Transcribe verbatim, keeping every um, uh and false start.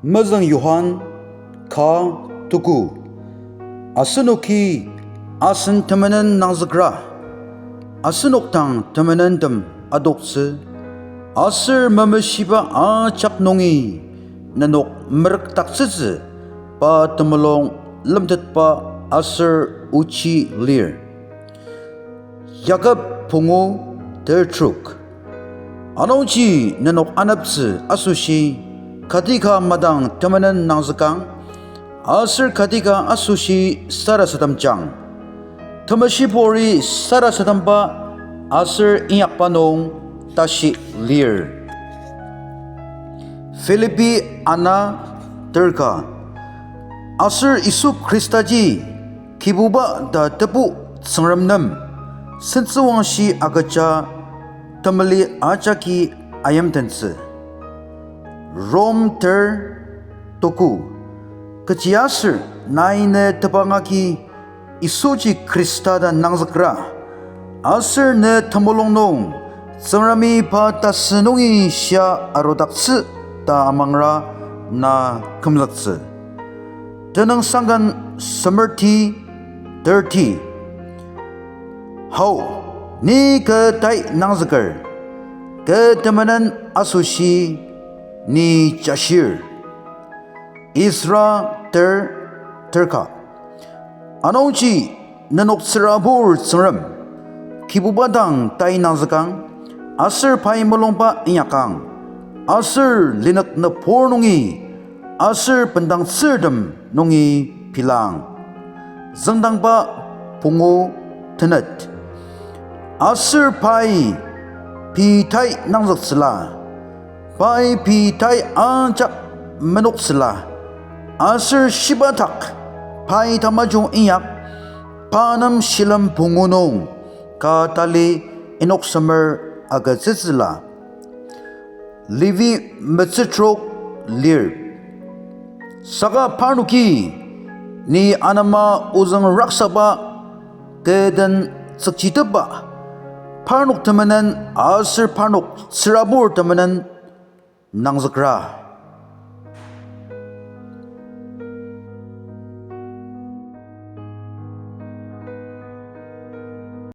Mezüng Johan, ka, tuku. Asenoki asen temenen nangzükra, asenok dang temenentem adoktsü, aser memeshiba ajak nungi nenok merükdaktsütsü, pa temulung lemtetba aser ochi lir. Yakob pungu, ter trok. Anungji nenok aneptsü asoshi, kati ka madang temenen nangzükang, aser kati ka asoshi sarasademjang. Temeshiburi sarasademba aser inyakba nung tashi lir. Philippi ana, ter ka. Aser Yisu Khristaji Kibuba ta Tebu Tsüngrem nem sentsüwangshi agüja temeli ajaki ayimtentsü. Rom ter, tuku. Kechiaser nai ne tebang agi Yisuji Khrista ta nangzükra, aser ne temulung nung Tsüngremi pa tasü nungi shia arudaktsü ta amangra na kümzüktsü. Tenüngsangken semerti, thirty. Hau, ni kü tai nangzüker, kü temenen asoshi ni jashir. Ezra ter, ter ka. Anungji nenok tsürabur Tsüngrem, Kibuba dang tai nangzükang, aser pai mulungba inyakang, aser linük nübur nungi, aser bendangtsürtem nungi bilang. Züngdangba pungu tenet. Aser pai pei tai nangzüktsüla, pai pei tai ajak menoktsüla, aser shiba dak pai tamajung inyak, pa nem shilem pungu nung ka tali inoksemer agütsütsüla. Levi metsü trok lir. Saka parnoki ni anema ozüng raksaba, kü den tsükchitepba, parnok temenen aser parnok tsürabur temenen nangzükra.